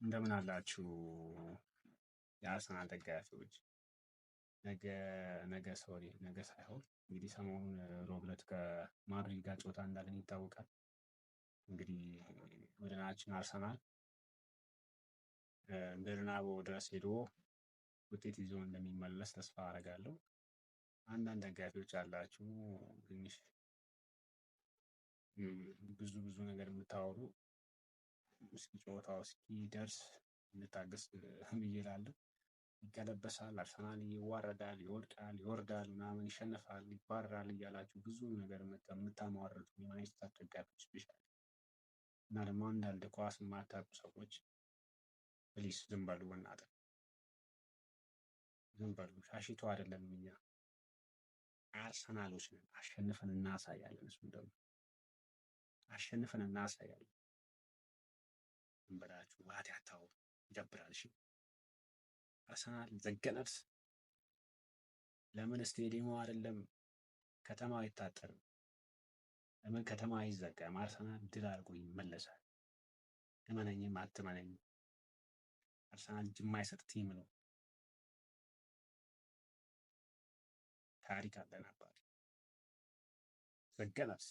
እንደምን አላችሁ የአርሰናል ደጋፊዎች? ነገ ነገ sorry ነገ ሳይሆን እንግዲህ ሰሞኑን ሮብ ዕለት ከማድሪድ ጋር ጨዋታ እንዳለን ይታወቃል። እንግዲህ ቡድናችን አርሰናል ቤርናቦ ድረስ ሄዶ ውጤት ይዞ እንደሚመለስ ተስፋ አደርጋለሁ። አንዳንድ ደጋፊዎች አላችሁ ትንሽ ብዙ ብዙ ነገር የምታወሩ፣ እስኪ ጨዋታው እስኪደርስ እንታገስ ብዬ እላለሁ። ይቀለበሳል፣ አርሰናል ይዋረዳል፣ ይወድቃል፣ ይወርዳል፣ ምናምን ይሸነፋል፣ ይባረራል እያላችሁ ብዙ ነገር የምታሟርቱ የማንቸስተር ደጋፊዎች specially እና ደግሞ አንዳንድ ኳስ የማታውቁ ሰዎች please ዝም በሉ፣ በእናትህ ዝም በሉ። ሻሽቶ አይደለም፣ እኛ አርሰናሎች ነን። አሸንፈን እናሳያለን። እሱን ደግሞ አሸንፈን እናሳያለን። ዝም ብላችሁ ዋት ያታው ይደብራል። እሺ፣ አርሰናል the Gunners። ለምን ስቴዲየሙ አይደለም ከተማው አይታጠርም? ለምን ከተማ አይዘጋም? አርሰናል ድል አድርጎ ይመለሳል። እመነኝም አትመነኝም አርሰናል እጅ የማይሰጥ team ነው። ታሪክ አለን አባቴ። The Gunners።